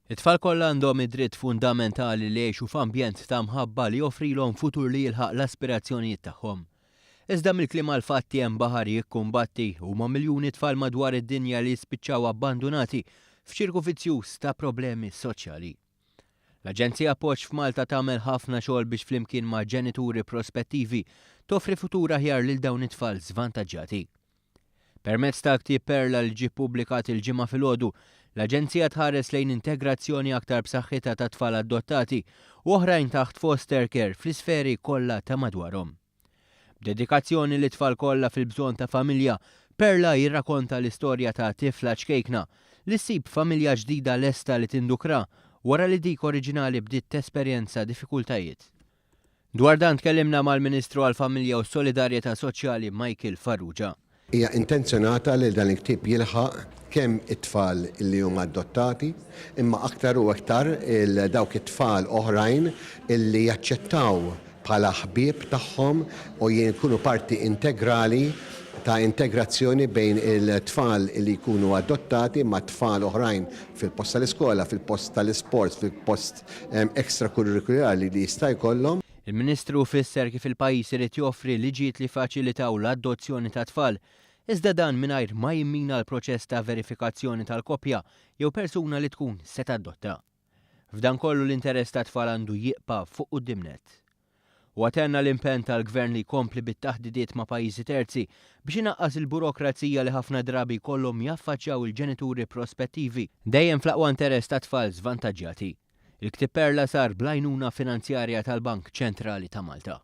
It-tfal kollha għandhom id-dritt fundamentali li jgħixu f'ambjent ta' mħabba li joffrilhom futur li jilħaq l-aspirazzjonijiet tagħhom. Iżda mill-kliem għall-fatti hemm baħar jikkumbatti, huma miljuni tfal madwar id-dinja li jispiċċaw abbandunati f'ċirku vizzjuż ta' problemi soċjali. L-Aġenzija Appoġġ f'Malta tagħmel ħafna xogħol biex flimkien ma' ġenituri prospettivi toffri futur aħjar lil dawn it-tfal żvantaġġjati. Permezz tal-ktieb Perla li ġie ppubblikat il-Ġimgħa filgħodu, l-Aġenzija tħares lejn integrazzjoni aktar b'saħħitha ta' tfal adottati u oħrajn taħt foster care fl-isferi kollha ta' madwarhom. B'dedikazzjoni lit-tfal kollha fil-bżonn ta' familja, Perla jirrakonta l-istorja ta' tifla ċkejkna li ssib familja ġdida lesta li tindukra wara li dik oriġinali bdiet tesperjenza diffikultajiet. Dwar dan tkellimna mal-Ministru għall-Familja u s-Solidarjetà Soċjali Michael Farrugia. Hija intenzjonata li dan il-ktieb jilħaq kemm it-tfal li huma adottati, imma aktar u aktar dawk it-tfal oħrajn li jaċċettaw bħala ħbieb tagħhom u jkunu parti integrali ta' integrazzjoni bejn il-tfal li jkunu adottati ma' tfal oħrajn fil-post tal-iskola, fil-post tal-isports, fil-post extracurriculari li jista' jkollhom. Il-Ministru fisser kif il-pajjiż irid joffri liġijiet li jfaċilitaw l-adozzjoni ta' tfal, iżda dan mingħajr ma jimmina l-proċess ta' verifikazzjoni tal-koppja jew persuna li tkun se tadotta. F'dan kollu l-interess tat-tfal għandu jiqpa' fuq quddiem nett. Huwa tenna l-impenn tal-Gvern li jkompli bit-taħdidiet ma' pajjiżi terzi biex inaqqas il-burokrazija li ħafna drabi jkollhom jaffaċċjaw il-ġenituri prospettivi, dejjem fl-aqwa interess tat-tfal żvantaġġjati. Il-ktieb Perla sar bl-għajnuna finanzjarja tal-Bank Ċentrali ta' Malta.